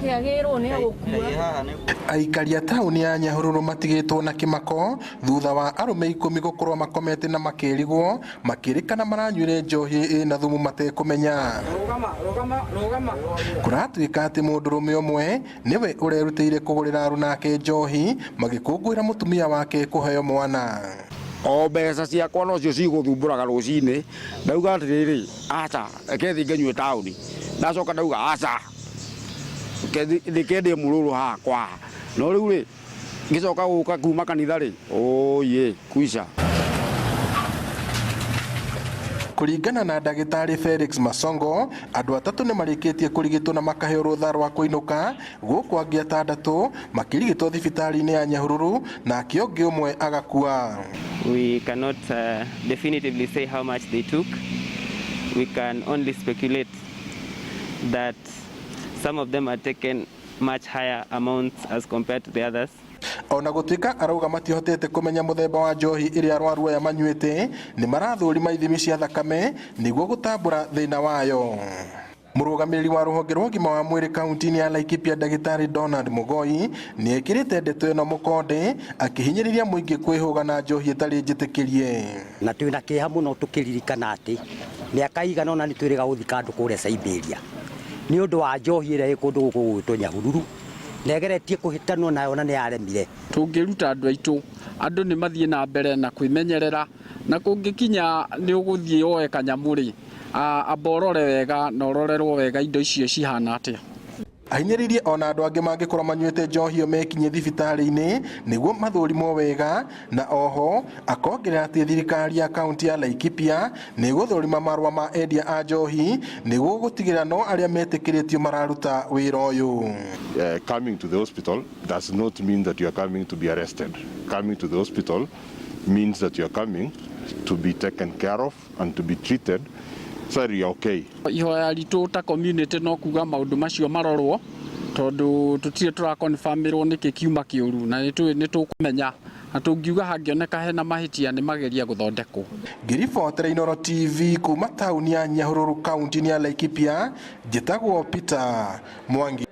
Akĩagĩrwo nĩ gũkua. Aikari a taũni ya Nyahururu matigĩtwo na kĩmako thutha wa arũme 10 gũkorwo makomete na makĩrigwo makĩrĩkana maranyuire njohi ĩna thumu matekũmenya. Kũratuĩka atĩ mũndũrũme ũmwe nĩwe ũrerutĩire kũgũrĩra aruna ake njohi magĩkũngũĩra mũtumia wake kũheo mwana. O mbeca ciakwa nocio cigũthumbũraga rũcinĩ, ndauga atĩrĩrĩ, aca reke thiĩ nganyue taũni, ndacoka ndauga aca reke ndĩe mũrũrũ haha kwa haha, no rĩu rĩ ngĩcoka gũka kuma kanitha rĩ, ũi kwisha. Kũringana na ndagĩtarĩ Felix Masongo, andũ 3 nĩ marĩkĩtie kũrigitwo na makaheo rũtha rwa kũinũka, gũkũ angĩ 6 makĩrigitwo thibitarĩ-inĩ ya Nyahururu nake ũngĩ ũmwe agakua. We cannot definitively say how much they took. We can only speculate that some of them are taken much higher amounts as compared to the others. Ona gũtuĩka arauga matihotete kũmenya mũthemba wa njohi ĩrĩa arwaru aya manyuĩte, nĩ marathũrima ithimi cia thakame nĩguo gũtambũra thĩna wayo. Mũrũgamĩrĩri wa rũhonge rwa ũgima wa mwĩrĩ kaunti-inĩ ya Laikipia ndagĩtarĩ Donald Mugoi nĩ ekĩrĩte ndeto ĩno mũkonde akĩhinyĩrĩria mũingĩ kwĩhũga na njohi ĩtarĩ njĩtĩkĩrie. Na twĩna kĩeha mũno tũkĩririkana atĩ mĩaka igana ũna nĩ twĩrĩga gũthika andũ kũrĩa Siberia nĩ ũndũ wa njohi ĩrĩa ĩ kũndũ gũkũ gũgwĩtwo Nyahururu, na ĩgeretie kũhĩtanwo nayo na nĩ yaremire. Tũngĩruta andũ aitũ, andũ nĩ mathiĩ na mbere na kwĩmenyerera, na kũngĩkinya nĩ ũgũthiĩ woe kanyamũ rĩ, amba ũrore wega na ũrorerwo wega indo icio cihana atĩa. Ahinyĩrĩirie ona andũ angĩ mangĩkorwo manyuĩte njohi ĩyo mekinye thibitarĩ-inĩ nĩguo mathũrimwo wega, na oho akongerera atĩ thirikari ya kaunti ya Laikipia nĩ ĩgũthũrima marũa ma endia a njohi nĩguo gũtigĩrĩra no arĩa metĩkĩrĩtio mararuta wĩra ũyũ. Coming to the hospital does not mean that you are coming to be arrested. Coming to the hospital means that you are coming to be taken care of and to be treated so that you are okay. Ihoya ritũ ta community no kuga maũndũ macio marorwo tondũ tũtirĩ tũrakonfirmĩrwo nĩkĩ kiuma kĩũru na nĩ tũkũmenya na tũngiuga hangĩoneka hena mahĩtia nĩ mageria gũthondekwo. Ngĩribotera Inooro TV kuma taũni ya Nyahururu kaunti-inĩ ya Laikipia, njĩtagwo Peter Mwangi.